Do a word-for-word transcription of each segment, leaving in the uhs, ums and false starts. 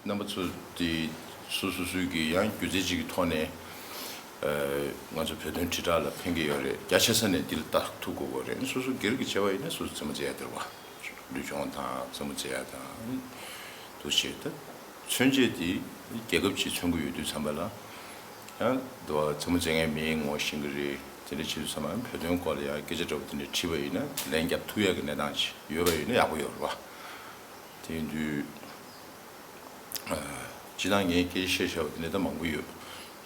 རྣམ་པ་ཚོ་དེ་སོ་སོ་སོའི་གི་ཡང་སྒྱུ་རྩལ་ཅིག་གི་ཐོག་ནས་ཨ་ང་ཚོ་བོད་དོན་དྲིལ་བསྒྲགས་ལ་ཕན་གྱི་ཡོད་རེད། རྒྱ་ཆེ་ས་ནས་འདི་ལ་ལྟ་ཐུབ་དགོས་ཀྱི་རེད། སོ་སོ་སྒེར་གྱི་བྱས་པ་ཡིན་ན་སོ་སོ་རྩེད་མོ་རྩེ་ཡ་དེ་རེད་བ། ལུས་སྦྱོང་དང་རྩེད་མོ་རྩེ་ཡ་དང་འདུ་བྱེད་ད་མཚོན་བྱེད་དེ་རྒྱལ་ཁབ་ཅིག་མཚོན་གྱི་ཡོད་དུས་ཙམ་པ་ལ་ཡང་འདུ་བ་རྩེད་མོ་རྩེ་མཁན་མིའི་ངོ་ཤེས་ཀྱི་རེད། དེ་འདྲ་བྱེད་དུས་ཙམ་པ་བོད་དོན་སྐོར་ལ་ཡང་སྐད་ཆ་འདྲ་བོ་དེ་འདྲ་དྲིས་པ་ཡིན་ན་ལན་རྒྱབ་ཐུབ་ཡ་གི་གནས་སྟངས་ཅིག་ཡོད་པ་ཡིན་ན་ཡག་པོ་ཡོད་རེད་བ། དེ་ཡིན་དུས། སྤྱིར་བཏང་ངས་སྐད་ཆ་བཤད་བཞག་པ་དེ་འདྲ་ད་མང་པོ་ཡོད།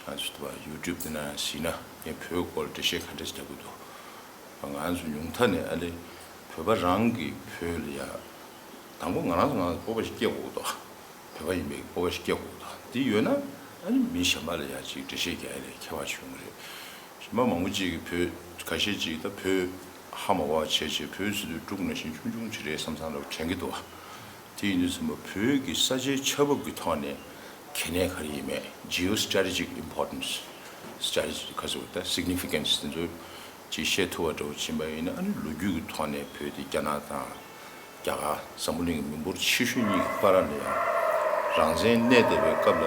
ཁྱེད་ཚོ་ད་ཡུ་ཊུབ་དེ་ན་གཟིགས་ན་ངས་བོད་སྐོར་འགྲེལ་བཤད་ག་འདྲ་ཞིག་རྒྱག་གི་འདུག་ང་ཚོ་ཉུང་མཐའ་ནས་ཨ་ལེ་བོད་པ་རང་གི་བོད་ལ་ཡ་དང་པོ་ང་རང་ཚོ་ང་ཚོ་སྤོབས་པ་ཞིག་སྐྱེ་དགོས་འདུག་བོད་པ་ཡིན་པའི་སྤོབས་པ་ཞིག་སྐྱེ་དགོས་འདུག་དེ་ཡོད་ན་ཨ་ནི་མི་གཞན་པ་ལ་ཡ་ཅིག་འགྲེལ་བཤད་རྒྱག་ཡ་ལ་ཁྱད་པར་ཞིག་ཡོང་གི་རེད། གཞན་པ་མང་པོ་ཅིག་གིས་བོད་ཁ་ཤས་ཅིག་ད་བོད་ཧ་མ་གོ་བ་བྱས་བྱས་བོད་ཟེར་དུས་འབྲུག་ནང་བཞིན་ཆུང་ཆུང་ཅིག་རེད་བསམ་བསམ་འདྲ་བོ་དྲན་གྱི་འདུག་དེ་ཡིན་དུས་ཙམ་པ་བོད་ཀྱི་ས་ཆའི་ཆ་བབ་ཀྱི་ཐོག་ནས་གལ་གནད་ག་རེ་ཡིན་མེད། Geostrategic importance, strategy ག་ཟེར་བ་ད་significance དེ་ཚོ་ཅིག་བཤད་ཐུབ་པ་འདྲ་བོ་ཕྱིན་པ་ཡིན་ན་ཨ་ནི་ལོ་རྒྱུས་ཀྱི་ཐོག་ནས་བོད་དེ་རྒྱ་ནག་དང་རྒྱ་གར་འཛམ་བུ་གླིང་གི་མི་འབོར་ཆེ་ཤོས་གཉིས་ཀྱི་བར་ལ་ཡང་རང་བཙན་གནས་བསྡད་པའི་སྐབས་ལ་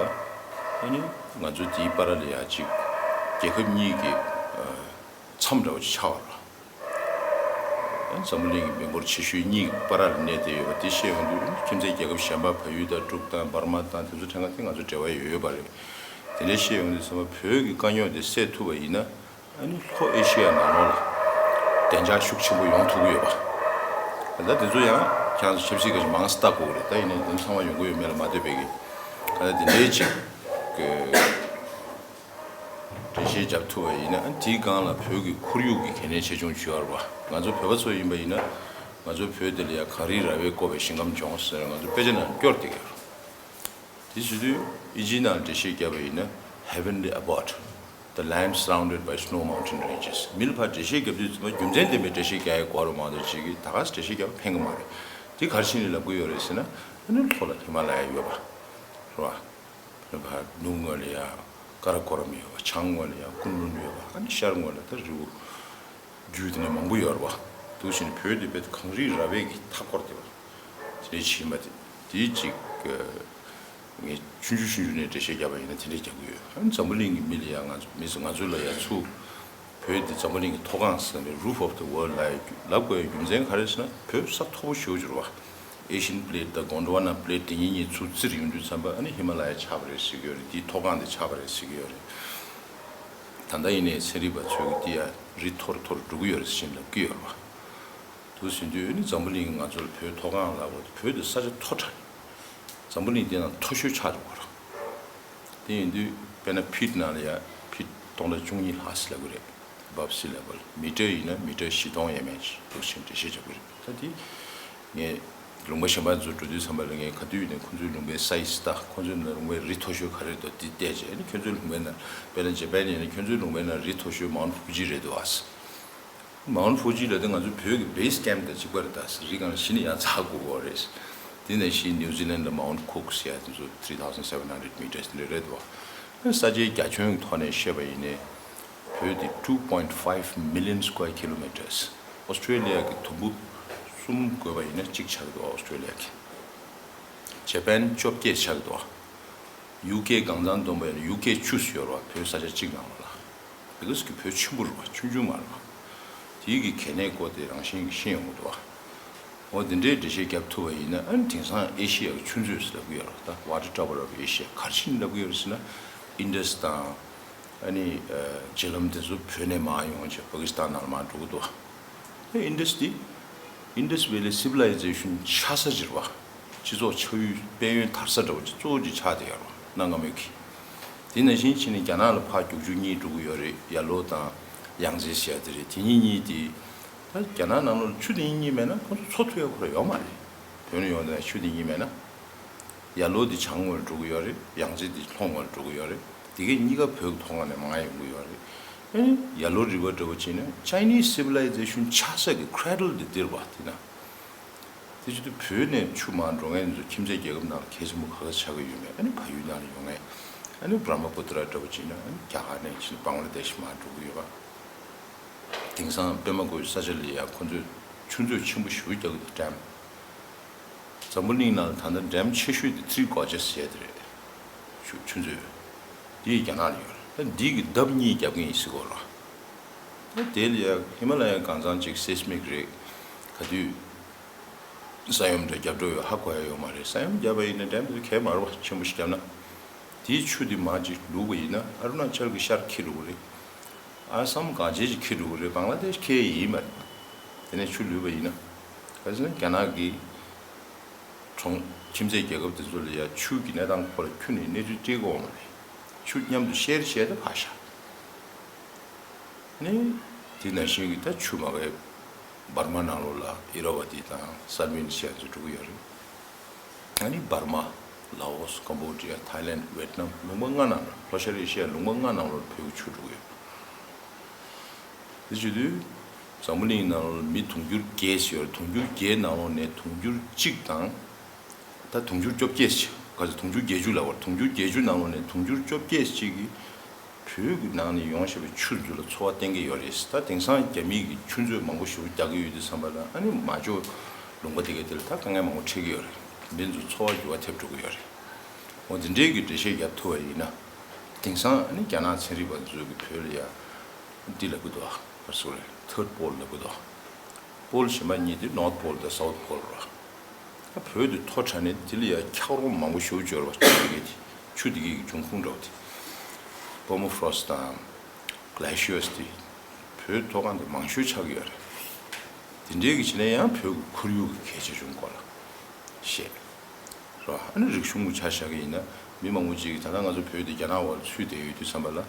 ཨ་ནི་ང་ཚོ་དེའི་བར་ལ་ཡང་ཅིག་རྒྱལ་ཁབ་གཉིས་ཀྱི་མཚམས་འདྲ་བོ་ཅིག་ཆགས་པ་རེད། འཛམ་བུ་གླིང་གི་མི་འབོར་ཆེ་ཤོས་གཉིས་ཀྱི་བར་ལ་གནས་བསྡད་ཡོད་པ་དེ་བཤད་ཡོང་དུས་ཁྱིམ་མཚེས་རྒྱལ་ཁབ་གཞན་པ་བལ་ཡུལ་དང་འབྲུག་དང་འབར་མ་དང་དེ་ཚོ་ཕྲན་ག་དེ་ང་ཚོ་འབྲེལ་བ་ཡོད་ཡོད་པ་རེད། དེ་འདྲའི་བཤད་ཡོང་དུས་ཚང་མ་བོད་ཀྱི་དཀའ་རྙོག་དེ་སེལ་ཐུབ་པ་ཡིན་ན་ཨ་ནི་ལྷོ་ཨེ་ཤི་ཡ་ནང་ལོགས་ལ་བདེ་འཇགས་ཤུགས་ཆེན་པོ་ཡོང་ཐུབ་ཀྱི་ཡོད་པ། ད་དེ་ཚོ་ཡང་ཁྱེད་རང་ཚོ་ཆབ་སྲིད་སྐད་ཆ་མང་ཙམ་ལྟ་དགོས་ཀྱི་རེད། ད་ཡིན་ནའི་དེ་ཚང་མ་ཡོང་གི་ཡོད་མེད་ལ་མ་ལྟོས་པའི་གི་ག་ད་དེ་འདྲའི་ཅིག་གི་འགྲེལ་བཤད་བརྒྱབ་ཐུབ་པ་ཡིན་ན་དེའི་སྒང་ལ་བོད་ཀྱི་ཁོར་ཡུག་གི་གལ་གནད་ཆེ་ཆུང་ཅིག་ཡོད་རེད་བ། ང་ཚོ་བོད་པ་ཚོ་ཡིན་པ་ཡིན་ན་ང་ཚོ་བོད་འདི་ལ་ཡ་གངས་རིས་ར་བས་བསྐོར་བའི་ཞིང་ཁམས་ལྗོངས་ཟེར་ང་ཚོ་དཔེ་ཆ་ནང་སྐྱོར་བསྡད་ཀྱི་ཡོད་རེད། དེ་བྱེད་དུས་ཨིན་ཇིའི་ནང་འགྲེལ་བཤད་བརྒྱབ་པ་ཡིན་ན་Heavenly Abode, the land surrounded by snow mountain ranges མི་ལ་ཕར་འགྲེལ་བཤད་བརྒྱབ་དུས་ཚང་མ་རྒྱུ་མཚན་ལྡན་པའི་འགྲེལ་བཤད་རྒྱག་ཡའི་སྐོར་མང་དུ་བྱེད་ཀྱི་ད་ག་འགྲེལ་བཤད་རྒྱག་པ་ཕན་གྱི་མ་རེད། དེ་ག་རེ་བྱས་ནས་ལབ་ཀྱི་ཡོད་རེད་ཟེར་ན་ཨ་ནི་ལྷོ་ལ་ཧི་མ་ལ་ཡ་ཡོད་པ་རེད་བ། ཕར་ནུབ་ངོས་ལ་ཡ་ཀ་ར་ཀོ་རམ་ཡོད་པ། བྱང་ངོས་ལ་ཡ་ཀུན་ལུན་ཡོད་པ། ཨ་ནི་ཤར་ངོས་ལ་ད་རི་བོ་རྒྱུད་དེ་ནས་མང་པོ་ཡོད་རེད་བ། འདུག་བྱས་ནས་བོད་དེ་བོད་གངས་རིའི་ར་བས་ཀྱི་མཐའ་བསྐོར་ཏེ་བ། དེ་ཕྱིན་པ་དེ་དེའི་གཅིག་ངས་ཆུང་ཆུང་ཆུང་ཆུང་ནས་འགྲེལ་བཤད་བརྒྱབ་པ་ཡིན་ན་དེ་འདྲས་རྒྱག་གི་ཡོད། ཨ་ནི་འཛམ་བུ་གླིང་གི་མི་ལ་ཡ་ང་ཚོ་མི་ཚོ་ང་ཚོ་ལ་ཡ་ཚུར་བོད་དེ་འཛམ་བུ་གླིང་གི་མཐོ་སྒང་ཟེར་ནས་Roof of the World ལབ་ཡ་ལབ་དགོས་ཡ་རྒྱུ་མཚན་ག་རེ་ཟེར་ན་བོད་ས་མཐོ་པོ་ཞེ་པོ་ཅིག་རེད་བ། Asian plate དང་Gondwana plate དེ་གཉིས་གཉིས་ཚུར་བཙིར་ཡོང་དུས་ཙམ་པ་ཨ་ནི་ཧི་མ་ལ་ཡ་ཆགས་པ་རེད་ཟེར་གྱི་ཡོད་རེད། དེའི་མཐོ་སྒང་དེ་ཆགས་པ་རེད་ཟེར་གྱི་ཡོད་རེད། ད་ལྟ་ཡིན་ནའི་ཚན་རིག་པ་ཚོས་ཀྱི་དེ་ཡ་རི་མཐོ་རུ་མཐོ་རུ་འགྲོ་གི་ཡོད་རེད་ཟེར་བཞིན་ལབ་ཀྱི་ཡོད་རེད་བ། དེ་ཟེར་དུས་ཨ་ནི་འཛམ་བུ་གླིང་ང་ཚོ་ལ་བོད་མཐོ་སྒང་ལབ་དགོས་དེ་བོད་དེ་ས་ཆ་མཐོ་དྲགས་རེད། འཛམ་བུ་གླིང་དེ་ནང་མཐོ་ཤོས་ཆགས་འགྲོ་གི་རེད། དེ་ཡིན་དུས་དཔེར་ན་ཕིཊ་ནང་ལ་ཡ་ཕིཊ་སྟོང་ཕྲག་བཅུ་གཉིས་ལྷག་ཟེར་ལབ་ཀྱི་རེད། Above sea level མི་ཊར་ཡིན་ན་མི་ཊར་བཞི་སྟོང་ཡས་མས་ཅིག་འདུག་ཅིང་འགྲེལ་བཤད་རྒྱག་གི་རེད། ད་དེ་ངས་ལུང་པ་གཞན་པ་ཚོ་འགྲོ་དུས་ཙམ་པ་ལ་ངས་ག་དུས་ཡིན་ནའི་ཁོང་ཚོའི་ལུང་པའི་སའི་ཛི་དང་ཁོང་ཚོའི་ནང་ལུང་པའི་རི་མཐོ་ཤོས་ག་རེ་འདུག་དེ་བལྟས་བྱས་ཨ་ནི་ཁྱོད་ཚོའི་ལུང་པའི་ནང་དཔེར་ན་ཇེ་པན་ཡིན་ན་ཁྱོད་ཚོའི་ལུང་པའི་ནང་རི་མཐོ་ཤོས་མའུནཊ་ཧྥུ་ཇི་རེད་འདུག་ཨ། མའུནཊ་ཧྥུ་ཇི་ལབ་དུས་ང་ཚོ་བོད་ཀྱི་Base Camp དང་གཅིག་པ་རེད། ད་རི་སྒང་གཞི་ནས་ཡར་འཛེག་དགོས་ཀྱི་རེད། དེ་ནང་བཞིན་ནིའུ་ཛི་ལན་ལ་Mount Cook ཟེར་ཡ་དེ་ཚོ་three thousand seven hundred meters དེ་འདྲ་རེད་འདུག་ཨ་ནི་ས་ཆའི་རྒྱ་ཁྱོན་གྱི་ཐོག་ནས་བཤད་པ་ཡིན་ནའི་བོད་དེ་two point five million square kilometers ཨོ་སི་ཀྲེ་ལི་ཡ་གི་དུམ་བུ་གསུམ་བགོས་པ་ཡིན་ན་གཅིག་ཆགས་ཀྱི་འདུག་ཨོ་སི་ཀྲེ་ལི་ཡ་གི། ཇེ་པན་བཅོ་བརྒྱད་ཆགས་ཀྱི་འདུག་ཡུ་ཀེ་གང་ཚང་བསྡོམས་པ་ཡིན་ན་ཡུ་ཀེ་བཅུ་ཡོད་རེད་བ། བོད་ས་ཆ་གཅིག་ནང་ལ་ལ། Because གི་བོད་ཆེན་པོ་རེད་བ། ཆུང་ཆུང་མ་རེད་བ། དེའི་གི་གལ་གནད་སྐོར་དེ་རང་བཞིན་གྱིས་ཤེས་ཡོང་གི་འདུག་བ། འོ་དེ་འདྲའི་འགྲེལ་བཤད་བརྒྱབ་ཐུབ་པ་ཡིན་ན་ཨ་ནི་དེང་སང་ཨེ་ཤི་ཡ་གི་ཆུ་མཛོད་ཟེར་ལབ་ཀྱི་ཡོད་རེད་བ། ད་Water Tower of Asia ག་རེ་བྱས་ནས་ལབ་ཀྱི་ཡོད་རེད་ཟེར་ན་ཨིན་ཌས་དང་ཨ་ནི་ཨ་ཇེ་ལམ་དེ་ཚོ་བོད་ནས་མར་ཡོང་བྱས་པ་ཀི་སི་ཐན་ནང་ལ་མར་འགྲོ་གི་འདུག་བ། ཨིན་ཌས་འདི། Indus Valley Civilization ཆགས་ས་ཅིག་རེད་བ། སྤྱི་ཚོགས་ཆགས་ཡུལ་དཔལ་ཡོན་དར་ས་འདྲ་བོ་ཅིག་གཙོ་བོ་ཅིག་ཆགས་བསྡད་ཡོད་རེད་བ། གནའ་སྔ་མོའི་གི། དེ་ནང་བཞིན་ཕྱིན་ནས་རྒྱ་ནག་ལ་ཕར་རྒྱུག་ཆུ་གཉིས་འགྲོ་གི་ཡོད་རེད། ཡར་ལོ་དང་ཡང་ཙེ་ཟེར་ཡ་དེ་རེད། དེ་གཉིས་གཉིས་དེ། ད་རྒྱ་ནག་ནང་ལོགས་ཆུ་དེ་གཉིས་མེད་ན་ཁོང་ཚོ་འཚོ་ཐུབ་ཡ་ཁོ་རང་ཡོད་མ་རེད། བོད་ནས་ཡོང་དུས་ཆུ་དེ་གཉིས་མེད་ན། ཡར་ལོ་འདི་བྱང་ངོས་ལ་འགྲོ་གི་ཡོད་རེད། ཡང་རྩེ་འདི་ལྷོ་ངོས་ལ་འགྲོ་གི་ཡོད་རེད། དེ་གས་གཉིས་ཀ་བོད་ཀྱི་མཐོ་སྒང་ནས་མར་ཡོང་གི་ཡོད་རེད། ཨ་ནི་ཡར་ལོ་རི་བ་འདྲ་བོ་བྱས་ན་Chinese civilization ཆགས་ས་གི་cradle འདི་འདིར་བ་དེ་ན། དེ་བྱེད་དུས་བོད་ནས་ཆུ་མར་འགྲོ་མཁན་ཚོ་ཁྱིམ་མཚེས་རྒྱལ་ཁབ་ནང་ལ་གལ་ཆེན་པོ་ག་ག་ཆགས་ཀྱི་ཡོད་མེད། ཨ་ནི་བལ་ཡུལ་ནང་ལ་ཡོང་མཁན། ཨ་ནི་Brahmaputra འདྲ་བོ་བྱས་ན་ཨ་ནི་རྒྱ་གར་ནས་ཕྱིན་Bangladesh མར་འགྲོ་གི་ཡོད་པ། དེང་སང་པད་མ་བཀོད་ས་ཆ་ལ་ཡ་ཁོ་ཚོས་ཆུ་མཛོད་ཆེན་པོ་ཞེ་པོ་རྒྱག་གི་འདུག dam འཛམ་བུ་གླིང་ནང་ལ་ད་ལྟ་འགྲེམ་ཆེ་ཤོས་དེ་Three Gorges་ཟེར་དེ་རེད། ཆུ་ཆུ་མཛོད། དེ་རྒྱ་ནག་ལ་ཡོད་རེད། ད་འདི་གི་ལྡབ་གཉིས་རྒྱབ་ཀྱི་ཡིན་ཟེར་གོ་ར། ད་དེ་ལ་ཡ་ཧི་མ་ལ་ཡའི་གངས་ཚང་གཅིག་སེ་སི་མིག་རེད། ག་དུས་ས་ཡོམ་འདྲ་རྒྱབ་འགྲོ་ཡོད་ཧ་གོ་ཡ་ཡོད་མ་རེད། ས་ཡོམ་བརྒྱབ་པ་ཡིན་ན་འགྲེམ་དེ་གལ་མ་རེད་བ། ཆེན་པོ་ཞིག་བརྒྱབ་ན། དེའི་ཆུ་དེ་མར་ཅིག་བླུགས་པ་ཡིན་ན་ཨ་རུ་ན་ཅལ་གྱི་ཤར་འཁྱེར་འགྲོ་གི་རེད། ཨ་སམ་གངས་ཅན་ཅིག་འཁྱེར་འགྲོ་གི་རེད། བང་ལ་དེ་ཤི་ཁེ་ཡིན་པ་རེད། དེ་ནས་ཆུ་ལུས་པ་ཡིན་ན། ག་ཟེར་ན་རྒྱ་ནག་གི་གྲོང་ཁྱིམ་མཚེས་རྒྱལ་ཁབ་དེ་ཚོ་ལ་ཡ་ཆུ་གི་གནས་སྟངས་སྐོར་ལ་ཁྱོན་ནས་གནས་ཚུལ་སྤྲད་དགོས་མ་རེད། ཆུ་མཉམ་དུ་ཤེར་བྱས་ཏེ་ཕར་བཞག་ནི། དེ་ནང་བཞིན་གྱི་ད་ཆུ་མ་གའི་འབར་མ་ནང་ལོགས་ལ་ཨི་ར་ཝ་ཏི་དང་སར་བིན་ཤ་ཚོ་འགྲོ་གི་ཡོད་རེད། ཨ་ནི་འབར་མ། ལའོ་སི། ཀམ་བོ་ཌི་ཡ། ཐའི་ལེན། ཝེད་ནམ། ལུང་པ་ལྔ་ནང་ལ། ལྷོ་ཤར་ཨེ་ཤི་ཡ་ལུང་པ་ལྔ་ནང་ལོགས་བོད་ཀྱི་ཆུ་འགྲོ་གི་ཡོད། དེ་བྱེད་དུས། འཛམ་བུ་གླིང་ནང་ལ་མི་དུང་ཕྱུར་བརྒྱད་ཙམ་ཡོད་རེད། དུང་ཕྱུར་བརྒྱད་ནང་ལོགས་ནས་དུང་ཕྱུར་གཅིག་དང་། ད་དུང་ཕྱུར་བཅོ་བརྒྱད་ཅིག་ག་ཚོད། དུང་ཕྱུར་བརྒྱད་ཅུ་ལབ་པ་རེད། དུང་ཕྱུར་བརྒྱད་ཅུ་ནང་ལོགས་ནས་དུང་ཕྱུར་བཅོ་བརྒྱད་ཅིག་གིས་བོད་ཀྱི་ནང་ནས་ཡོང་བཞིན་པའི་ཆུ་ཚོ་ལ་འཚོ་བ་བརྟེན་གྱི་ཡོད་རེད། ད་དེང་སང་རྒྱ་མི་གིས་ཆུ་མཛོད་མང་པོ་ཞེ་པོ་རྒྱག་གི་ཡོད་དུས་ཙམ་པ་ལ། ཨ་ནི་མ་ཇོ་ལུང་པ་དེ་གའི་དེ་ལ་ད་དཀའ་ངལ་མང་པོ་འཕྲད་ཀྱི་ཡོད་རེད། མི་ཚོ་འཚོ་བ་འགྱུར་བ་ཐེབས་འགྲོ་གི་ཡོད་རེད། འོ་འདི་འདྲའི་གི་འགྲེལ་བཤད་རྒྱབ་ཐུབ་པ་ཡིན་ན། དེང་སང་ཨ་ནི་རྒྱ་ནག་ཚན་རིག་པ་ཚོས་གི་བོད་ལ་ཡ། འདི་ལབ་གི་འདུག་ཨ། ག་རེ་ཟེར་དགོས་རེད། ཐར་ཌི་པོལ་ལབ་གི་འདུག་ཨ། པོལ་གཞན་པ་གཉིས་དེ་ནོར་ཐི་པོལ་དང་སའུ་ཐི་པོལ་རེད། ད་བོད་དེ་མཐོ་དྲགས་ནས་དེ་ལ་ཡ་འཁྱགས་རོམ་མང་པོ་ཞེ་པོ་ཅིག་ཡོད་རེད་བ། ཆུ་དེ་གའི་དེ། ཆུ་དེ་གའི་འབྱུང་ཁུངས་འདྲ་བོ་དེ། པར་མ་ཕ་རོ་སི་ཊི་དང་གྷི་ལེ་ཤི་ཡས་དེ་བོད་མཐོ་སྒང་དེ་མང་ཤོས་ཆགས་ཀྱི་ཡོད་རེད། དེ་འདྲའི་གི་བྱས་ན་ཡང་བོད་ཀྱི་ཁོར་ཡུག་གི་གལ་ཆེ་ཆུང་སྐོར་ལ་བཤད། རེད་བ། ཨ་ནི་རིག་གཞུང་གི་ཆ་བཞག་གི་ཡིན་ན་མི་མང་པོ་ཅིག་གིས་ད་ལྟ་ང་ཚོ་བོད་དེ་རྒྱ་ནག་འོག་ལ་ཚུད་བསྡད་ཡོད་དུས་ཙམ་པ་ལ།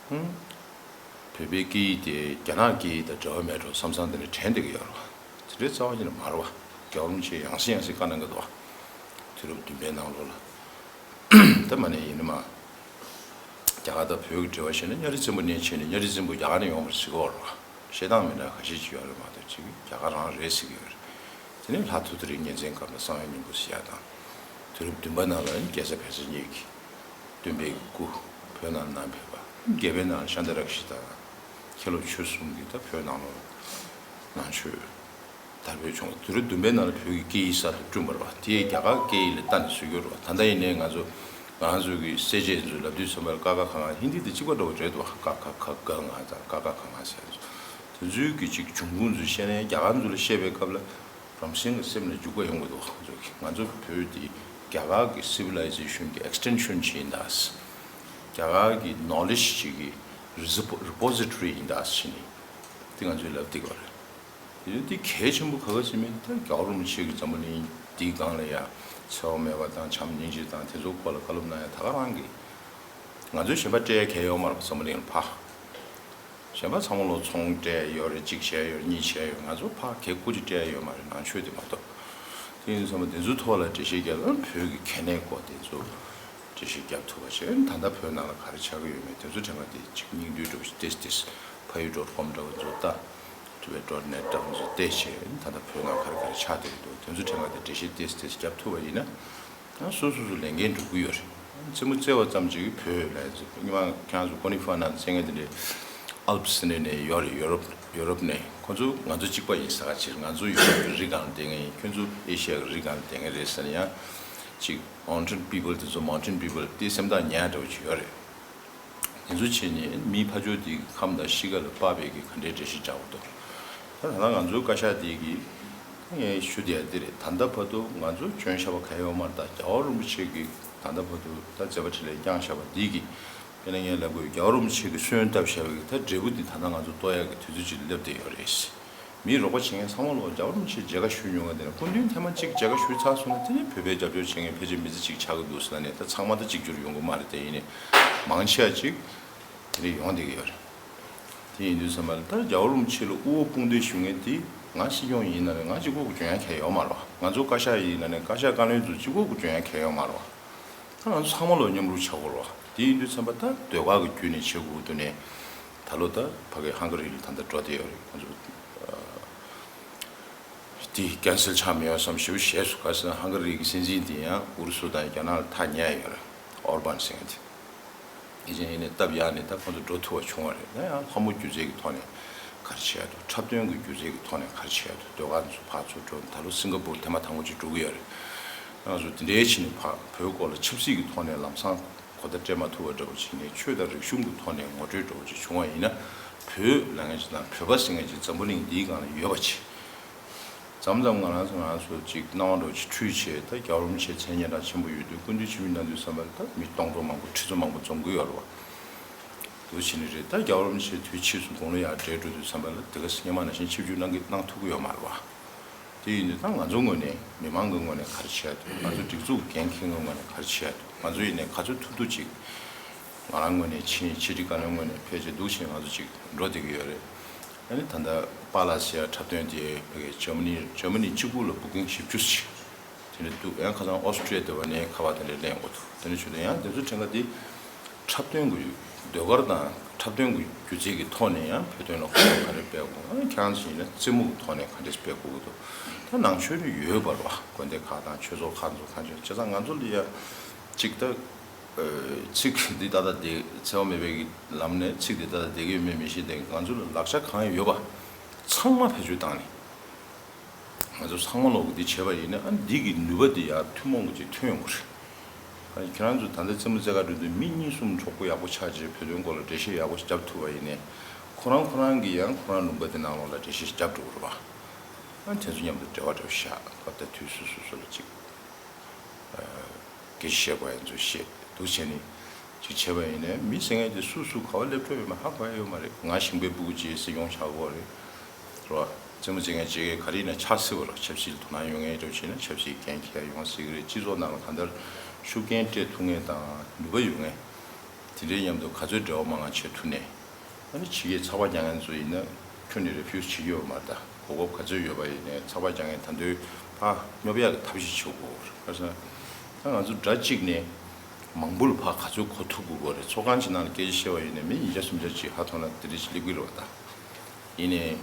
ཧུམ། བོད་པའི་སྐད་ཡིག་དེ་རྒྱ་ནག་སྐད་ཡིག་དང་འབྲེལ་བ་མེད་འགྲོ་བསམ་བསམ་དེ་འདྲ་དྲན་བསྡད་ཀྱི་ཡོད་རེད་བ། དེ་འདྲའི་རྩ་བ་ཉིད་ནས་མ་རེད་བ། རྒྱལ་བ་རིན་པོ་ཆེས་ཡང་སེ་ཡང་སེ་བཀའ་གནང་གི་འདུག་བ། དུས་རབས་བདུན་པའི་ནང་ལོགས་ལ། ད་མ་ནས་ཡིན་ནི་མ། རྒྱ་གར་དང་བོད་ཀྱི་འབྲེལ་བ་བཤད་ན་གཉའ་ཁྲི་བཙན་པོ་ནས་བྱས་ནས་གཉའ་ཁྲི་བཙན་པོ་རྒྱ་གར་ནས་ཡོང་བར་གཟིགས་ཀྱི་ཡོད་རེད་བ། བཤད་སྟངས་མི་འདྲ་ཁ་ཤས་ཅིག་ཡོད་རེད་མ་གཏོགས་ཅིག་རྒྱ་གར་རང་རེད་ཟེར་གྱི་ཡོད་རེད། དེ་ནས་ལྷ་ཐོ་ཐོ་རི་གཉན་བཙན་སྐབས་ལ་གསང་བའི་སྙིང་པོ་ཟེར་ཡ་དང་། དུས་རབས་བདུན་པ་ནང་ལ་ནི་རྒྱལ་ཚབ་བལ་བཟའ་གཉིས་ཀྱི་སྟོན་པའི་སྐུ་བོད་ནང་ལ་ཕེབས་པ། རྒྱལ་པོའི་ནང་ལ་ཤཱནྟ་རཀྵི་ཏ་དང་། མཁན་སློབ་ཆོས་གསུམ་གྱིས་ད་བོད་ནང་ལོགས་ལ་ནང་ཆོས་དར་སྤེལ་བྱུང་བ། དུས་རབས་བདུན་པའི་ནང་ལ་བོད་ཀྱི་སྐད་ཡིག་གསར་དུ་བསྐྲུན་པ་རེད་བ། དེས་རྒྱ་གར་སྐད་ཡིག་ལ་ལྟ་ནས་བཟོས་ཡོད་རེད་བ། ད་ལྟ་ཡིན་ནའི་ང་ཚོ་ང་རང་ཚོ་གི་གསལ་བྱེད་ཚོ་ལབ་དུས་ཙམ་པར་ཀ་ཁ་ག་ང་། ཧིན་དི་དེ་གཅིག་པ་འདྲ་བོ་རེད་འདུག་བ། ཀ་ཁ་ག་ག་ང་དང་ཀ་ཁ་ག་ང་ཟེར་ཚོ། དེ་ཚོའི་གི་ཅིག་འབྱུང་ཁུངས་ཚོ་བཤད་ནས་རྒྱ་གར་ཚོ་ལ་བཤད་པའི་སྐབས་ལ། རང་བཞིན་གྱི་སེམས་ལ་འཇུག་པ་ཡོང་གི་འདུག་ང་ཚོ་གི། ང་ཚོ་བོད་འདི་རྒྱ་གར་གྱི་སི་ཝི་ལའི་ཛེ་ཤན་གྱི་ཨེག་སི་ཊེན་ཤན་ཅིག་ཡིན་ད། རྒྱ་གར་གྱི་ནོ་ལེ་ཇི་ཅིག་གི་རི་པོ་ཟི་ཊོ་རི་ཡིན་ད་ཟེར་ནས་འདི་ང་ཚོས་ལབ་བསྡད་ཀྱི་ཡོད་རེད། དེ་འདི་གལ་ཆེན་པོ་ག་པར་ཟེར་མིན་ད་རྒྱལ་བ་རིན་པོ་ཆེ་གིས་འཛམ་བུ་གླིང་འདིའི་སྒང་ལ་ཡ་འཚེ་བ་མེད་པ་དང་བྱམས་སྙིང་རྗེ་དང་དེ་ཚོའི་སྐོར་ལ་བཀའ་སློབ་གནང་ཡ་ད་ག་རང་གི། ང་ཚོས་གཞན་པ་སྤྲད་ཡ་གལ་ཡོད་མ་རེད་པ། འཛམ་བུ་གླིང་ལ་ཕར། གཞན་པ་ཚང་མ་ལོ་ཚོང་སྤྲད་ཡོད་རེད། གཅིག་བྱས་ཡོད་རེད། གཉིས་བྱས་ཡོད། ང་ཚོ་ཕར་གལ་ཁུར་ཅིག་སྤྲད་ཡོད་མ་རེད། ནང་ཆོས་དེ་མ་གཏོགས། དེ་ཡིན་ཙང་དེ་ཚོའི་ཐོག་ལ་འགྲེལ་བཤད་རྒྱབ་ན་བོད་ཀྱི་གལ་གནད་སྐོར་དེ་ཚོ་འགྲེལ་བཤད་རྒྱབ་ཐུབ་པ་བྱས། ད་ལྟ་བོད་ནང་ལ་ག་རེ་ཆགས་ཀྱི་ཡོད་མེད་དེ་ཚོ་ཕྲན་བུ་དེ་གཅིག་སྙིང་བསྡུས་འདྲ་བོ་ཞིག་ཏོག་ཙམ་ཏོག་ཙམ་ཕ་ཡུལ་ཌོཊ་ཀོམ་འདྲ་བོ་ཚོ་ལྟ། ཊི་བེཊ་ཌོཊ་ནེཊ་འདྲ་བོ་ཚོ་བལྟས་བྱས། ད་ལྟ་བོད་ནང་ག་རེ་ག་རེ་ཆགས་བསྡད་ཀྱི་འདུག་དེ་ཚོ་ཕྲན་བུ་དེ་འགྲེལ་བཤད་ཏོག་ཙམ་ཏོག་ཙམ་རྒྱབ་ཐུབ་པ་ཡིན་ན། ཡང་སོ་སོ་སོ་ལས་འགན་སྒྲུབ་ཀྱི་ཡོད་རེད། རྩེད་མོ་རྩེ་བ་ཙམ་ཅིག་བོད་ལ་ཡིན་ཙང་སྔོན་མ་ཁྱེད་རང་ཚོ་ཀོ་ནི་ཧྥ་ནང་རྩེད་མཁན་དེ་འདྲའི་ཨལ་པི་སི་ནས་ནས་ཡོད་རེད། ཡོ་རོབ་ཡོ་རོབ་ནས། ཁོ་ཚོ་ང་ཚོ་གཅིག་པ་ཡིན་ས་ག་ཅིག་ང་ཚོ་ཡོ་རོབ་ཀྱི་རི་སྒང་ལ་བསྡད་མཁན་ཡིན། ཁྱོད་ཚོ་ཨེ་ཤི་ཡ་གི་རི་སྒང་ལ་བསྡད་མཁན་རེད་ཟེར་ནས། ཡང་ཅིག་མའུན་ཊེན་པི་པལ་དེ་ཚོ་མའུན་ཊེན་པི་པལ་དེ་སེམས་ཐག་ཉེ་འདྲ་བོ་ཅིག་ཡོད་རེད། དེ་ཚོ་བྱས་ནས་མིའི་ཕ་ཇོ་དེ་གི་ཁམས་དང་གཤིས་ཀ་ལ་དཔག་པའི་གི་ག་འདྲའི་འགྲེལ་བཤད་རྒྱག་དགོས་འདུག་ད་ད་ལྟ་ང་ཚོའི་བཀའ་ཤག་དེ་གི་ངས་ཞུ་བསྡད་ཡ་དེ་རེད། ད་ལྟ་བར་དུ་ང་ཚོ་བྱོན་བཞག་པ་གང་ཡོད་མ་རེད། ད་རྒྱལ་བ་རིན་པོ་ཆེ་གིས་ད་ལྟ་བར་དུ་ད་མཛད་པ་འཕྲིན་ལས་བསྐྱངས་བཞག་པ་འདི་གི། དཔེར་ན་ངས་ལབ་དགོས། རྒྱལ་བ་རིན་པོ་ཆེ་གིས་སོན་བཏབ་བཞག་པའི་གི་ད་འབྲས་བུ་འདི་ད་ལྟ་ང་ཚོ་གཏོར་ཡ་གི་དུས་ཚོད་ཅིག་སླེབས་བསྡད་ཡོད་རེད། མིའི་རོགས་པ་བྱེད་མཁན་ཚང་མ་ལོ་རྒྱལ་བ་རིན་པོ་ཆེ་མཇལ་ཁ་ཞུ་མྱོང་བ་དེ་ནས་སྐུ་མདུན་ཐེངས་མ་གཅིག་མཇལ་ཁ་ཞུས་ཚར་སོང་ན་དེ་ནས་བོད་པའི་རྒྱབ་སྐྱོར་བྱེད་མཁན་ཕལ་ཆེར་མི་ཚེ་གཅིག་ཆགས་ཀྱི་འདུག་ཟེར་ནས། ད་ཚང་མ་ད་གཅིག་གྱུར་ཡོང་གི་མ་རེད། དེ་ཡིན་ནའི་མང་ཆེ་བ་ཅིག་དེ་འདྲ་ཡོང་བསྡད་ཀྱི་ཡོད་རེད། དེ་ཡིན་དུས་ཙམ་པ་ལ་ད་རྒྱལ་བ་རིན་པོ་ཆེ་ལ་དབུ་འོག་དཔུང་འདེགས་ཞུ་མཁན་དེ་ང་སྲིད་སྐྱོང་ཡིན་ན་ནི་ང་གཅིག་པོ་གིས་འཇོན་ཡ་གང་ཡང་ཡོད་མ་རེད་བ། ང་ཚོ་བཀའ་ཤག་ཡིན་ན་ནི་བཀའ་ཤག་བཀའ་བློན་ཚོ་གཅིག་པོ་གིས་འཇོན་ཡ་གང་ཡང་ཡོད་མ་རེད་བ། ད་ང་ཚོ་ཚང་མ་ལོ་མཉམ་རུབ་ཆགས་དགོས་རེད་བ། དེ་ཡིན་དུས་ཙམ་པ་ད་ཟློས་གར་གྱི་བརྒྱུད་ནས་བྱེད་དགོས་འདུག་ནས། ད་ལོ་ད་ཕ་གི་ཧང་ག་རི་ལ་ད་ལྟ་འགྲོ་བསྡད་ཡོད་རེད། ཁོང་ཚོ་དེ་ཀན་སེལ་ཆགས་མི་ཡོང་བསམ་ཞེ་པོ་ཞེད་སོང་། ག་ཟེར་ན་ཧང་ག་རི་གི་སྲིད་འཛིན་དེ་ཡང་ཨུ་རུ་སུ་དང་རྒྱ་ནག་ལ་ཐག་ཉེ་ཡོད་རེད། ཨོར་བན་ཟེར་མཁན་དེ། ཨེ་ཅེ་ཡིན་ནས་སྟབས་ཡག་ནས་ད་ཁོང་ཚོ་འགྲོ་ཐུབ་པ་བྱུང་བ་རེད། ད་ཡང་ལྷ་མོ་སྒྱུ་རྩལ་གྱི་ཐོག་ནས་ག་རེ་བྱས་འདུག་འཁྲབ་སྟོན་གྱི་སྒྱུ་རྩལ་གྱི་ཐོག་ནས་ག་རེ་བྱས་འདུག་ཟློས་གར་ཚོ་ཕར་ཚུར་འགྲོ། ད་ལོ་སིང་ག་པུར་ཐེངས་མ་དང་པོ་ཅིག་འགྲོ་གི་ཡོད་རེད། ང་ཚོ་དེ་འདྲའི་ཕྱིན་ནས་ཕ་བོད་སྐོར་ལ་ཆབ་སྲིད་ཀྱི་ཐོག་ནས་ལམ་སང་གོ་བརྡ་སྤྲད་མ་ཐུབ་པ་འདྲ་བོ་ཅིག་ནས། ཆོས་དང་རིག་གཞུང་གི་ཐོག་ནས་ངོ་སྤྲོད་འདྲ་བོ་ཅིག་བྱུང་བ་ཡིན་ན། བོད་ལབ་མཁན་ཅིག་དང་བོད་པ་ཟེར་མཁན་ཅིག་འཛམ་བུ་གླིང་འདིའི་སྒང་ལ་ཡོད་པ་ཅིག་མཚམས་མཚམས་ང་རང་ཚོ་ང་རང་ཚོ་ཅིག་སྣང་བ་འདྲ་བོ་ཅིག་འཁྲུལ་བྱས། ད་རྒྱལ་བ་རིན་པོ་ཆེ་མཚན་སྙན་གྲགས་ཆེན་པོ་ཡོད་དུས་སྐུ་མདུན་ཆིབས་བསྒྱུར་གནང་དུས་ཙམ་པ་ལ་ད་མི་སྟོང་ཕྲག་མང་པོ་ཁྲི་ཚོ་མང་པོ་འཛོམས་ཀྱི་ཡོད་རེད་བ། འདུག་བྱས་ནས་རེད། ད་རྒྱལ་བ་རིན་པོ་ཆེ་དུས་ཕྱིས་སུ་དགུང་ལོ་ཡར་བགྲེས་འགྲོ་དུས་ཙམ་པ་ལ་དེ་ག་སྔོན་མ་ནང་བཞིན་ཆིབས་བསྒྱུར་གནང་གི་གནང་ཐུབ་ཀྱི་ཡོད་མ་རེད་བ། དེ་ཡིན་དུས་ད་ང་ཚོ་ངོས་ནས་མི་མང་གི་ངོས་ནས་ག་རེ་བྱེད་ཡ་འདུག་ང་ཚོ་སྒྲིག་འཛུགས་འགན་འཁྱེར་མཁན་ངོས་ནས་ག་རེ་བྱེད་ཡ་འདུག་ང་ཚོ་ཡིན་ནའི་ག་ཚོད་ཐུབ་ཐུབ་ཅིག་ང་རང་ངོས་ནས་ཕྱིན། ཕྱི་དྲིལ་བཀའ་བློན་ངོས་ནས་ཕལ་ཆེར་འདུག་བྱས་ང་ཚོ་ཅིག་འགྲོ་བསྡད་ཀྱི་ཡོད་རེད། ཨ་ནི་ད་ལྟ་པཱ་ལགས་ཟེར་ཡ་འཁྲབ་སྟོན་དེ་ཕ་གི་འཇར་མ་ནི་འཇར་མ་ནི་གཅིག་པུ་ལ་བུ་ཀིང་བཞི་བཅུ་ཞིག་དེ་འདྲ་འདུག་ཡང་ཁ་སང་ཨོ་སི་ཀྲི་ཡ་དེ་བ་ནས་ཁ་པར་དེ་འདྲ་ལེན་དགོས་འདུག་དེ་འདྲ་བྱུང་དུས་ཡང་དེ་ཚོ་ཕྲན་ཁ་དེ་འཁྲབ་སྟོན་གྱི་ཟློས་གར་དང་འཁྲབ་སྟོན་གྱི་སྒྱུ་རྩལ་གྱི་ཐོག་ནས་ཡང་བོད་དོན་ལ་ཧུར་ཐག་ག་རེ་སྤེལ་དགོས། ཨ་ནི་ཁྱེད་རང་ཚོ་ཡིན་ན་རྩེད་མོ་གི་ཐོག་ནས་ག་འདྲས་སྤེལ་དགོས་ཀྱི་འདུག་ད་ནང་ཆོས་ནི་ཡོད་པ་རེད་བ། དགོན་སྡེ་ཁག་དང་ཆོས་ཚོགས་ཁག་ཚོ་གང་བྱུང་བྱས་ཙང་ང་ཚོ་ལ་ཡ་གཅིག་ད་ཚིག་འདི་ཏག་ཏག་བསྡད། འཚེ་བ་མེད་པའི་གི་ལམ་ནས་ཚིག་འདི་ཏག་ཏག་བསྡད་ཀྱི་ཡོད་མེད་མི་ཤེས་ཏེ། ང་ཚོ་ལ་ལག་ཆ་གང་ཡོད་པ་ཚང་མ་བེད་སྤྱོད་བཏང་ནས། ང་ཚོ་ཚང་མ་ལོག་གི་འདི་བྱས་པ་ཡིན་ན། ཨ་འདི་གི་ནུས་པ་འདི་ཡར་ཐུན་མོང་གི་ཅིག་ཐོན་ཡོང་གི་རེད། ཨ་ཁྱེད་རང་ཚོ་ད་ལྟ་རྩེད་མོ་རྩེ་ག་འགྲོ་དུས་མི་གཉིས་གསུམ་གྲོགས་པོ་ཡག་པོ་ཆགས་རྗེས་བོད་དོན་སྐོར་ལ་འགྲེལ་བཤད་ཡག་པོ་ཞིག་རྒྱབ་ཐུབ་པ་ཡིན་ནའི། ཁོ་རང་ཁོ་རང་གིས་ཡང་ཁོ་རང་ལུང་པ་དེ་ནང་ལོགས་ལ་འགྲེལ་བཤད་ཞིག་རྒྱབ་འགྲོ་གི་རེད་པ། ཨ་དེ་ཚོ་མཉམ་དུ་འབྲེལ་བ་འདྲ་བོ་བཞག་སྐབས་དེ་དུས་སུ་སོ་སོ་ལ་ཅིག་སྐད་ཆ་བཤད་དགོས་ཡ་ཚོ་བཤད། འདུག་བྱས་ནས་ཅིག་བྱས་པ་ཡིན་ནའི། མི་ཟེར་མཁན་དེ་སུ་སུ་ག་བ་སླེབས་འགྲོ་ཡོད་མེད་ཧ་གོ་ཡ་ཡོད་མ་རེད། ང་ཞིང་པའི་སྤུ་གུ་ཅིག་སྲིད་སྐྱོང་ཆགས་ཀྱི་ཡོད་རེད། རེད་བ། རྩེད་མོ་རྩེ་མཁན་ཅིག་ག་རེ་ཡིན་ན་ཆགས་སྲིད་པ་རེད། ཆབ་སྲིད་ལ་དོ་སྣང་ཡོད་མཁན་འདྲ་བོ་བྱས་ན་ཆབ་སྲིད་འགན་འཁྱེར་ཡ་ཡོང་སྲིད་ཀྱི་རེད། སྤྱི་ཚོགས་ནང་ལ་གང་ལྟར་ཤུགས་རྐྱེན་སྤྲད་ཐུབ་མཁན་དང་ནུས་པ་ཡོད་མཁན་དེ་འདྲའི་མཉམ་དུ་ག་ཚོད་འབྲེལ་བ་མང་ང་བྱེད་ཐུབ་ནས། ཨ་ནི་ཕྱི་རྒྱལ་ཚགས་པར་རྒྱག་མཁན་ཚོ་ཡིན་ན་ཁྱོན་ནས་རེ་ཕིའུ་སི་བྱེད་ཀྱི་ཡོད་མ་རེད། ད་གོ་སྐབས་ག་ཚོད་ཡོད་པ་ཡིན་ནའི་ཚགས་པར་རྒྱག་མཁན་ད་དུང་ཕར་སྙོབ་ཡག་གི་ཐབས་ཤེས་བྱེད་དགོས་རེད། ག་རེ་ཟེར་ན། ད་ང་ཚོ་སྒྲ་གཅིག་ནས་མང་པོ་ལ་ཕར་ག་ཚོད་གོ་ཐུབ་དགོས་རེད། ཚོགས་ཁང་ཅིག་ནང་ལ་སྐད་ཆ་བཤད་པ་ཡིན་ནའི་མི་ཉིས་བརྒྱ་སུམ་བརྒྱ་ཅིག་ཧ་ཐོན་ན་དེ་འདྲ་ཅིག་སླེབས་ཀྱི་རེད་བ། ད་ཡིན་ནའི།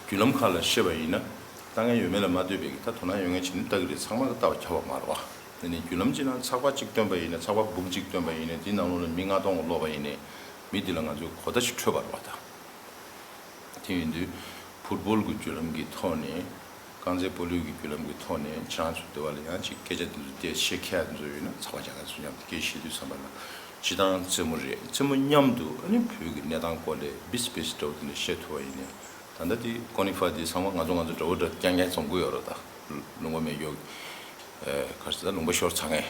བརྒྱུད་ལམ་ཁག་ལ་བཤད་པ་ཡིན་ན། ལྟ་མཁན་ཡོད་མེད་ལ་མ་ལྟོས་པའི་གི་ད་དོ་སྣང་ཡོད་མཁན་བྱས་ནས་ལྟ་གི་རེད། ཚང་མ་ལ་ལྟ་བ་ཁྱབ་པ་མ་རེད་བ། དེ་ནས་བརྒྱུད་ལམ་གཅིག་ནང་ཚགས་པར་གཅིག་བཏོན་པ་ཡིན་ན། ཚགས་པར་སྦུག་གཅིག་བཏོན་པ་ཡིན་ན། དེའི་ནང་ལོགས་ལ་མི་ལྔ་སྟོང་ཀློག་པ་ཡིན་ནའི། མི་འདི་ལ་ང་ཚོས་གོ་བརྡ་ཞིག་འཕྲོད་པ་རེད་བ་ད། དེ་ཡིན་དུས་ཕུཊ་བོལ་གྱི་བརྒྱུད་ལམ་གྱི་ཐོག་ནས། རྐང་རྩེད་སྤོ་ལོའི་གི་བརྒྱུད་ལམ་གྱི་ཐོག་ནས་ཁྱེད་རང་ཚོ་འདི་བ་ལ་ཡང་ཅིག་སྐད་ཆ་འདི་ཚོ་བལྟས་བཤད་མཁན་ཚོ་ཡོད་ན། ཚགས་པར་རྒྱག་མཁན་ཚོ་མཉམ་དུ་སྐད་བཤད་དུས་ཙམ་པ་ལ། སྤྱིར་བཏང་རྩེད་མོ་རེད། རྩེད་མོ་མཉམ་དུ་ཨ་ནི་བོད་ཀྱི་གནས་སྟངས་སྐོར་ལ་བིས་བིས་འདྲ་བོ་དེ་འདྲ་བཤད་ཐུབ་པ་ཡིན་ནའི། ད་ལྟ་དེ་ཀོ་ནི་ཧྥ་དེ་ཚང་མ་ང་ཚོ་ང་ཚོ་འདྲ་བོ་འདྲ་རྐྱང་རྐྱང་འཛོམས་ཀྱི་ཡོད་རེད། ད་ལུང་པ་མེད་ཀྱོག་ག་རེ་ཟེར། ད་ལུང་པ་ཤོར་ཚར་མཁན་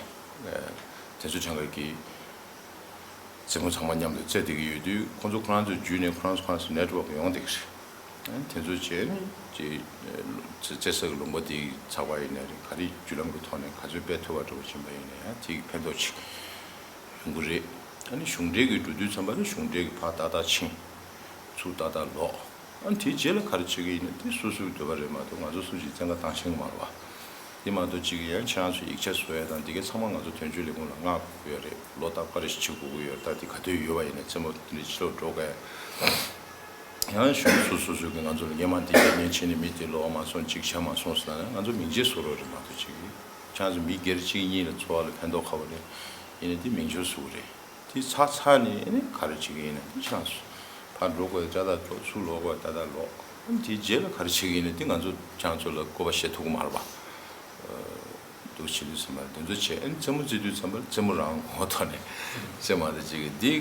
དེ་ཚོ་གྲངས་ཀ་གི་རྩེད་མོ་ཚང་མ་མཉམ་དུ་རྩེ་བསྡད་ཀྱི་ཡོད་དུས། ཁོང་ཚོ་ཁོ་རང་ཚོ་བརྒྱུད་ནས་ཁོ་རང་ཚོ་ཁོ་རང་ཚོ་ནེཊ་ཝོག་ཡོང་བསྡད་ཀྱི་རེད། དེ་ཚོ་བྱས་ནས་ཅིག་རྩེ་ས་གི་ལུང་པ་དེ་ཚགས་པར་ཡིན་ནའི་རེད། ག་རེ་བརྒྱུད་ལམ་གྱི་ཐོག་ནས་ག་ཚོད་སྤེལ་ཐུབ་པ་འདྲ་བོ་ཕྱིན་པ་ཡིན་ནའི་ཡང་དེ་གི་ཕན་ཐོགས་ཅིག་ཡོང་གི་རེད། ཨ་ནི་གཞུང་འབྲེལ་གྱི་འགྲོ་དུས་ཙམ་པ་ལ་གཞུང་འབྲེལ་གྱི་ཕར་ཏག་ཏག་ཕྱིན། ཚུར་ཏག་ཏག་ལོག་ཨ་ནི་དེའི་རྗེས་ལ་ག་རེ་བྱེད་ཀྱི་ཡིན་ན་དེ་སོ་སོའི་འདོད་པ་རེད་མ་གཏོགས། ང་ཚོ་སུ་ཞིག་བཙན་བཀའ་བཏང་ཤེས་ཀྱི་མ་རེད་བ། དེ་མ་གཏོགས་གཅིག་ཡང་ཁྱེད་རང་ཚོ་ཡིག་ཆ་བཟོ་ཡ་དང་དེ་གའི་ཚང་མ་ང་ཚོ་དོན་གཅོད་ལས་ཁུངས་ལ་མངགས་དགོས་ཀྱི་ཡོད་རེད། ལོ་ལྟར་པར་རིས་བྱེད་དགོས་ཀྱི་ཡོད་རེད། ད་དེ་ག་དུས་ཡོད་པ་ཡིན་ནའི་རྩེད་མོ་དེ་འདྲ་ཕྱི་ལོགས་འགྲོ་དགོས། ཡང་གཞུང་སོ་སོ་སོ་གིས་ང་ཚོ་ལ་སྔོན་མ་འདི་རྒྱག་མཁན་བྱས་ནས་མི་དེ་ལོག་མ་སོང་། གཅིག་བྱས་མ་སོང་ཟེར་ན་ཡང་ང་ཚོ་མིང་ཆད་བཟོ་རོགས་རེད་མ་གཏོགས། གཅིག་ཁྱེད་རང་ཚོ་མི་སྒེར་གཅིག་གཉིས་ལ་འཚོ་བ་ལ་ཕན་ཐོགས་ཁ་པོ་རེད། ཡིན་ནའི་དེ་མིང་ཆད་བཟོ་གི་རེད། དེ་ཚར་ཚར་ནས་ཨ་ནི་ག་རེ་བྱེད་ཀྱི་ཡིན་ན་དེ་ཆགས་སོང་། ཕར་འགྲོ་དགོས་ཏག་ཏག་འགྲོ། ཚུར་ལོག་དགོས་ཏག་ཏག་ལོག་ཨ་ནི་དེའི་རྗེས་ལ་ག་རེ་བྱེད་ཀྱི་ཡིན་ན་དེ་ང་ཚོ་ཁྱེད་རང་ཚོ་ལ་བསྐོ་བ་བཞེས་ཐུབ་ཀྱི་མ་རེད་པ། འདུག་བྱེད་དུས་ཙམ་པ་དེ་ཚོ་བྱས། ཨ་ནི་རྩེད་མོ་རྩེ་དུས་ཙམ་པ་རྩེད་མོ་རང་ངོ་ཐོག་ནས་རྩེད་མ་དེ་བྱེད་ཀྱི་འདི་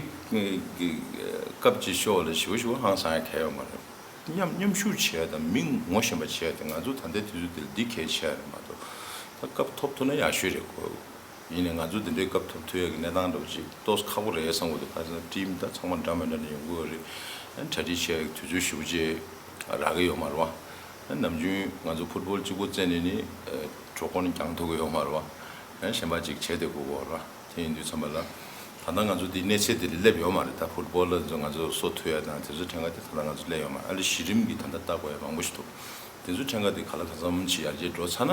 གི་སྐབས་ཀྱི་ཤོག་ལ་ཞེ་པོ་ཞེ་པོ་ཧང་སང་ཡ་གལ་ཡོད་མ་རེད། མཉམ་མཉམ་ཞུགས་བྱས་དང་མི་ངོ་ཤེས་པ་བྱས་ཏེ་ང་ཚོ་ད་ལྟའི་དུས་ཚོད་འདིར་འདི་གལ་ཆེ་ཡ་རེད་མ་གཏོགས། ད་སྐབས་ཐོབ་ཐུབ་ན་ཡག་ཤོས་རེད་གོ། ཡིན་ནའི་ང་ཚོ་འདི་འདྲའི་སྐབས་ཐོབ་ཐུབ་ཡ་གི་གནས་སྟངས་འདྲ་བོ་ཅིག་ཏོག་ཙམ་ཁག་པོ་རེད་བསམ་གྱི་འདུག་ག་རེ་ཟེར་ན་ཊིམ་ད་ཚང་མ་འདྲ་མི་འདྲ་ནས་ཡོང་གི་ཡོད་རེད། ཨ་ནི་གྲ་སྒྲིག་བྱས་དུས་ཚོད་ཞེ་པོ་ཅིག་རག་གི་ཡོད་མ་རེད་བ། ཨ་ནམ་རྒྱུན་ང་ཚོ་ཕུཊ་བོལ་གཅིག་པོ་རྩེ་ནས་ནི་གྲོད་ཁོག་ནི་གྱོང་ཐུབ་ཀྱི་ཡོད་མ་རེད་བ། ཨ་གཞན་པ་ཅིག་བྱས་བསྡད་དགོས་ཀྱི་ཡོད་རེད་བ། དེ་ཡིན་དུས་ཙམ་པ་ལ། ད་ལྟ་ང་ཚོ་འདི་གནས་ཚད་འདི་ལ་སླེབས་ཡོད་མ་རེད། ད་ཕུཊ་བོལ་ལ་ང་ཚོ་སོ་མཐུད་ཡ་དང་དེ་ཚོ་ཕྲན་ག་དེ་ད་ལྟ་ང་ཚོ་སླེབས་ཡོད་མ་རེད། ཨ་ལེ་གཞི་རིམ་གྱི་ད་ལྟ་ལྟ་དགོས་ཡ་མང་པོ་ཞིག་འདུག་དེ་ཚོ་ཕྲན་ག་དེ་ག་ལ་གང་འཚམ་ཞིག་ཡར་རྒྱས་འགྲོ་ཚར་ན།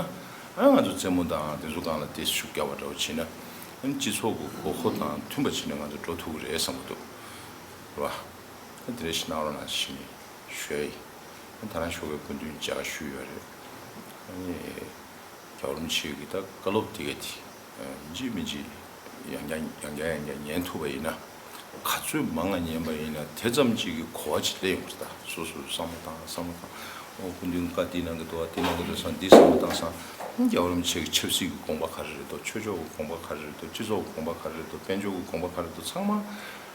ཨ་ང་ཚོ་རྩེད་མོ་དང་དེ་ཚོ་སྒང་ལ་དེ་ཤུགས་རྒྱག་པ་འདྲ་བོ་བྱས་ན། ཨ་ནི་སྤྱི་ཚོགས་ཀྱི་དགོས་མཁོ་དང་མཐུན་པ་བྱས་ནས་ང་ཚོ་འགྲོ་ཐུབ་ཀྱི་རེད་བསམ་གྱི་འདུག་རེད་བ། ཨ་དེ་འདྲ་ཞིག་གནང་རོགས་གནང་ཞེས་ནས་ཞུ་ཡ་ཡིན། ཨ་ད་རང་ཞོགས་པའི་སྐུ་མདུན་མཇལ་ཁ་ཞུས་ཡོད་རེད། ཨ་ནི། རྒྱལ་བ་རིན་པོ་ཆེ་གི་ད་བཀའ་སློབ་དེ་ག་དེ་ཡིན་གཅིག་མིན་གཅིག་ཡང་བསྐྱར་ཡང་བསྐྱར་ཡང་བསྐྱར་ཉན་ཐུབ་པ་ཡིན་ན། ག་ཚོད་མང་ང་ཉན་པ་ཡིན་ན་དེ་ཙམ་གཅིག་གི་གོ་བ་ཅིག་སླེབས་ཡོང་གི་རེད། ད་སོ་སོས་བསམ་བློ་བཏང་བསམ་བློ་བཏང་ ཨོ་སྐུ་མདུན་བཀའ་འདི་གནང་གི་འདུག་བ། འདི་གནང་གི་འདུག་བསམ། འདི་བསམ་བློ་བཏང་བསམ། རྒྱལ་བ་རིན་པོ་ཆེ་གི་ཆབ་སྲིད་ཀྱི་དགོངས་པ་ག་རེ་རེད་འདུག་སྤྱི་ཚོགས་ཀྱི་དགོངས་པ་ག་རེ་རེད་འདུག་སྤྱི་ཚོགས་ཀྱི་དགོངས་པ་ག་རེ་རེད་འདུག་དཔལ་འབྱོར་གྱི་དགོངས་པ་ག་རེ་རེད་འདུག་ཚང་མ།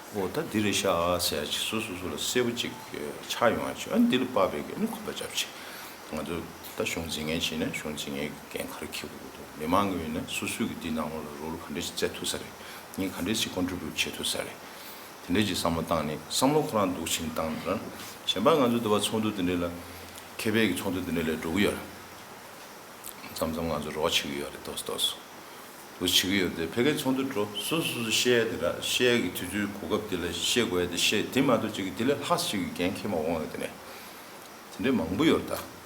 ཨོ་ད་འདི་རེད་ཤག་ཟེར་ཡ་ཅིག་སོ་སོ་སོ་ལ་གསལ་པོ་ཅིག་ཆགས་ཡོང་ཡ་ཅིག་ཨ་ནི་འདི་ལ་དཔག་པའི་གི་ཨ་ནི་གོམ་པ་རྒྱབ་ཅིག་ང་ཚོ་ད་གཞུང་འཛིན་མཁན་བྱས་ན་གཞུང་འཛིན་མཁན་གྱི་འགན་ག་རེ་འཁྱེར་དགོས་ཀྱི་འདུག་མི་མང་གི་ཡིན་ན་སོ་སོའི་གི་འདི་ནང་ལོགས་ལ་རོལ་ག་འདྲས་ཤིག་རྩེད་ཐུབ་ས་རེད། ངས་ག་འདྲས་ཤིག་ཀོན་ཊི་བྷིའུ་ཊི་བྱེད་ཐུབ་ས་རེད། དེ་འདྲས་ཀྱི་བསམ་བློ་བཏང་ནས་བསམ་བློ་ཁོ་རང་འདུག་ཕྱིན་བཏང་དང་། གཞན་པ་ང་ཚོ་འདི་བ་ཚོགས་འདུ་དེ་འདྲས་ལ་མཁས་པའི་གི་ཚོགས་འདུ་དེ་འདྲས་ལ་འགྲོ་གི་ཡོད་རེད། མཚམས་མཚམས་ང་ཚོ་རོགས་བྱེད་ཀྱི་ཡོད་རེད། ཏོག་ཙམ་ཏོག་ཙམ་འདུག་བྱེད་ཀྱི་ཡོད་དེ་ཕ་གིའི་ཚོགས་འདུ་འགྲོ་སོ་སོ་སོ་བཤད་ཡ་དེ་འདྲ་བཤད་ཡ་གི་དུས་ཚོད་གོ་སྐབས་དེ་ལ་བཤད་དགོས་ཡ་དེ་བཤད་དེ་མ་གཏོགས་ཅིག་གི་དེ་ལས་ལྷག་ཅིག་གི་འགན་འཁྱེར་མ་འོང་ཡ་དེ་ནས་དེ་འདྲས་མང་པོ་ཡོད་རེད་ད།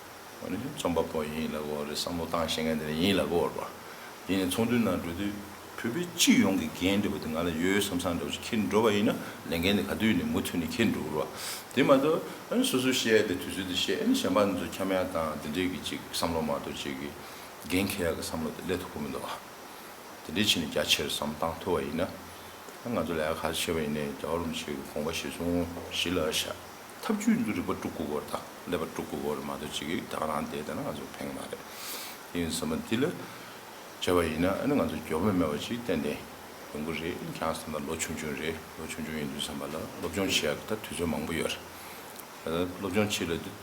ཨ་ནི་རྩོམ་པ་པོ་ཡིན་ལབ་དགོས་རེད། བསམ་བློ་བཏང་ཤེས་མཁན་དེ་འདྲ་ཡིན་ལབ་དགོས་རེད་པ། ཡིན་ནའི་ཚོགས་འདུའི་ནང་འགྲོ་དུས་བོད་པའི་སྤྱི་ཡོངས་ཀྱི་འགན་འདྲ་པོ་དེ་ང་ལ་ཡོད་ཡོད་བསམ་བསམ་འདྲ་པོ་ཞིག་འཁྱེར་འགྲོ་བ་ཡིན་ན་ལས་འགན་དེ་ག་དུས་ཡིན་ནའི་མུ་མཐུད་ནས་འཁྱེར་འགྲོ་གི་རེད་པ། དེ་མ་གཏོགས་ཨ་ནི་སོ་སོས་བཤད་ཡ་དེ་དུས་ཚོད་དེ་བཤད། ཨ་ནི་གཞན་པ་ང་ཚོ་འཁྱམ་ཡ་དང་དེ་འདྲའི་གི་ཅིག་བསམ་བློ་མ་གཏོགས་ཅིག་གི་འགན་འཁྱེར་ཡ་གི་བསམ་བློ་དེ་སླེབས་ཐུབ་ཀྱི་མི་འདུག་པ། དེ་འདྲའི་ཕྱིར་ནས་རྒྱ་ཆེར་བསམ་བཏང་ཐུབ་པ་ཡིན་ན། ང་ཚོ་ལས་ཀ་ག་རེ་བྱས་པ་ཡིན་ནའི་རྒྱལ་བ་རིན་པོ་ཆེ་གི་དགོངས་པ་གཞིར་བཟུང་གཞི་ལ་བཞག་ཐབས་ཇུས་འདི་རིག་པ་དཀྲུག་དགོས་སྐོར་དང་ཀླད་པ་དཀྲུག་དགོས་སྐོར་མ་གཏོགས་ཅིག་གིས་ད་ག་རང་བསྡད་བསྡད་ན་ང་ཚོ་ཕན་གི་མ་རེད། དེ་ཡིན་ཙང་འདི་ལ་བྱས་པ་ཡིན་ན་ཨ་ནི་ང་ཚོ་འགྱོད་པ་མེད་པ་ཅིག་ཏན་ཏན་ཡོང་གི་རེད། ཁྱེད་རང་ཚོ་ད་ལོ་ཆུང་ཆུང་རེད། ལོ་ཆུང་ཆུང་ཡིན་དུས་ཙམ་པ་ལ་སློབ་སྦྱོང་བྱེད་ཡག་གི་ད་དུས་ཚོད་མང་པོ་ཡོད་རེད། ད་སློབ་སྦྱོང་བྱེད་ལ་དུས་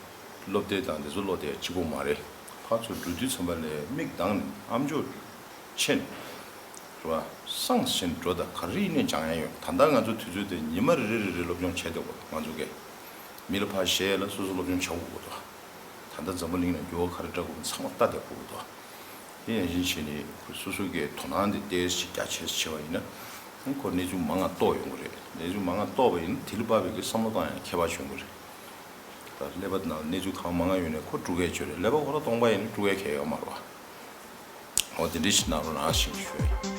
སློབ་དེབ་དང་དེ་ཚོ་ཀློག་དེ་གཅིག་པོ་མ་རེད། ཕར་ཚུར་འགྲོ་དུས་ཙམ་པ་ལ་མིག་གདངས་ནས་ཨམ་ཅོག་ཕྱེ་ནས་རེད་པ། སངས་ཟིན་འགྲོ་ད་ག་རེ་ཡིན་ནའི་སྦྱང་ཡ་ཡོད། ད་ལྟ་ང་ཚོ་དུས་ཚོད་དེ་ཉི་མ་རེ་རེ་རེ་རེ་སློབ་སྦྱོང་བྱས་བསྡད་དགོས། ང་ཚོ་གས་མི་ལ་ཕར་བཤད་ཡ་ལ་སོ་སོ་སློབ་སྦྱོང་བྱ་དགོས་ཀྱི་འདུག་ད་ལྟ་འཛམ་བུ་གླིང་ལ་འགྱུར་བ་ག་རེ་འགྲོ་གི་ཡོད་ཚང་མ་ལྟ་བསྡད་དགོས་ཀྱི་འདུག་དེ་ཡང་ཡིན་བྱས་ནས་སོ་སོ་གས་དོ་སྣང་དེ་ཏོག་ཙམ་རྒྱ་ཆེ་ཙམ་བྱས་པ་ཡིན་ན་ཁོ་གནས་ཚུལ་མང་ང་རྟོགས་ཡོང་གི་རེད། གནས་ཚུལ་མང་ང་རྟོགས་པ་ཡིན་ན་དེ་ལ་དཔག་པའི་གི་བསམ་བློ་བཏང་ཡ་ཁྱད་པར་ཅིག་ཡོང་གི་རེད། ད་ཀླད་པ་ནང་གནས་ཚུལ་གང་མང་ང་ཡོད་ནའི་ཁོ་དཀྲུག་ཡ་ཅིག་ཡོད་རེད། ཀླད་པ་ཁོ་རང་སྟོང་པ་ཡིན་ན་དཀྲུག་ཡ་གང་ཡང་ཡོད་མ་རེད་པ། འོ་དེ་འདྲ་ཞིག་གནང་རོགས་གནང་ཞེས་ཞུ་ཡ་ཡིན།